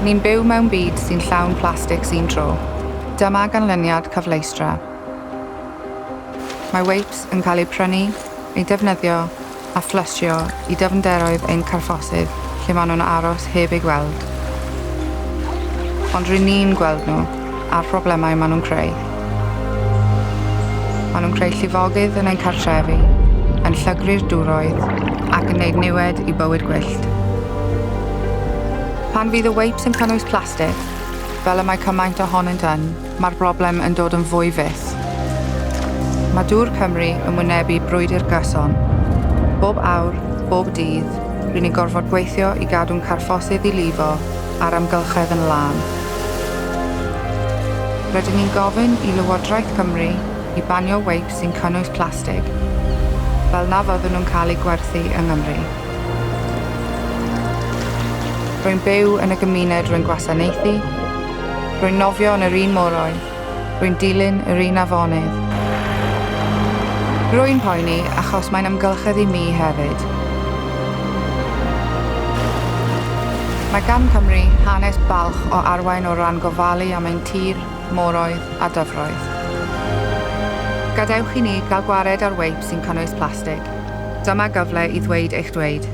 Ni'n byw mewn byd sy'n llawn plastig sy'n tro. Dyma ganlyniad cyfleustra. Mae weips yn cael eu prynu, eu defnyddio a fflysio i dyfnderoedd ein carffosydd lle maen nhw'n aros heb eu gweld. Ond ry'n ni'n gweld nhw a'r problemau maen nhw'n creu. Maen nhw'n creu llifogydd yn ein cartrefi, yn llygru'r dŵroedd ac yn gwneud niwed i bywyd gwyllt. Pan fydd y weips yn cynnwys plastig, fel y mae cymaint ohonynt yn, mae'r broblem yn dod yn fwy fyth. Mae Dŵr Cymru yn wynebu brwydr gyson. Bob awr, bob dydd, ry'n ni'n gorfod gweithio i gadw'n carffosydd i lifo a'r amgylchedd yn lân. Rydyn ni'n gofyn i Lywodraeth Cymru i banio weips sy'n cynnwys plastig, fel na fyddwn nhw'n cael eu gwerthu yng Nghymru. Rwy'n byw yn y gymuned rwy'n gwasanaethu, rwy'n nofio yn yr un moroedd, rwy'n dilyn yr un afonydd. Rwy'n poeni achos mae'n amgylchedd i mi hefyd. Mae gan Cymru hanes balch o arwain o ran gofalu am ein tir, moroedd a dyfroedd. Gadewch i ni gael gwared ar weips sy'n cynnwys plastig. Dyma gyfle i ddweud eich dweud.